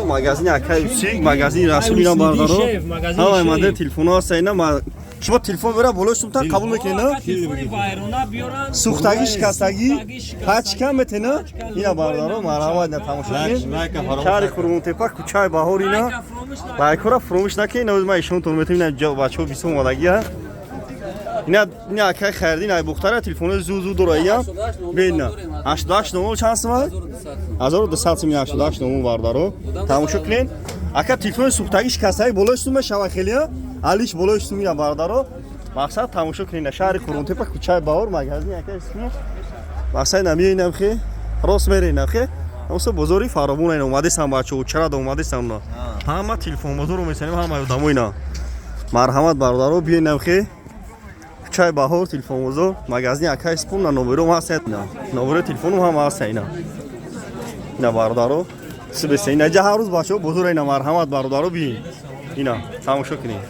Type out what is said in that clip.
Магазини акай Усик, магазини Расул ина, бародаро. Ҳамаи модел телефонҳо ҳаста ина. Шумо телефон бера, болои сумтан қабул мекунед, на? Телефони вайрона биёранд. Сӯхтагӣ, шикастагӣ, ҳарчи кам метена. Ина, бародаро, марҳамат, ина тамошо кунед. Шаҳри Қурғонтепа, кӯчаи Баҳор ина. Лайкҳоро фуромӯш накунед. Ина ман ишонтон метавонам, ина бачаҳо бисёр омодагӣ. Ина, ина акай Хайрдин ай Бухтара телефонои зуд зуд дора ия. Бина. 88 номер чанд сум? 1200 сум 88 номер, бародаро. Тамошо кунед. Ака, телефони сӯхтагӣ, шикастагӣ болои сум мешава хеле, алиш болои сум ина, бародаро. Мақсад, тамошо кунед. Шаҳри Қурғонтепа, кӯчаи Баҳор, магазин ака сум. Мақсад, намиёинам хе. Рост меринам хе. Амсо бозори фаровон ина омадесам, бачаҳо, чара омадесам на. Ҳама телефон бозоро месанем, ҳама одамо ина. Марҳамат, бародаро, биёинам хе. Кӯчаи Баҳор, телефонбозор, магазини акай Спун. На номером ҳаст, ина номерои телефоном ҳама ҳаст ина. Ина, бародаро, сибесе ина ҷа ҳар рӯз, бачаҳо, бозор ина. Марҳамат, бародаро, биин, ина тамошо кунед.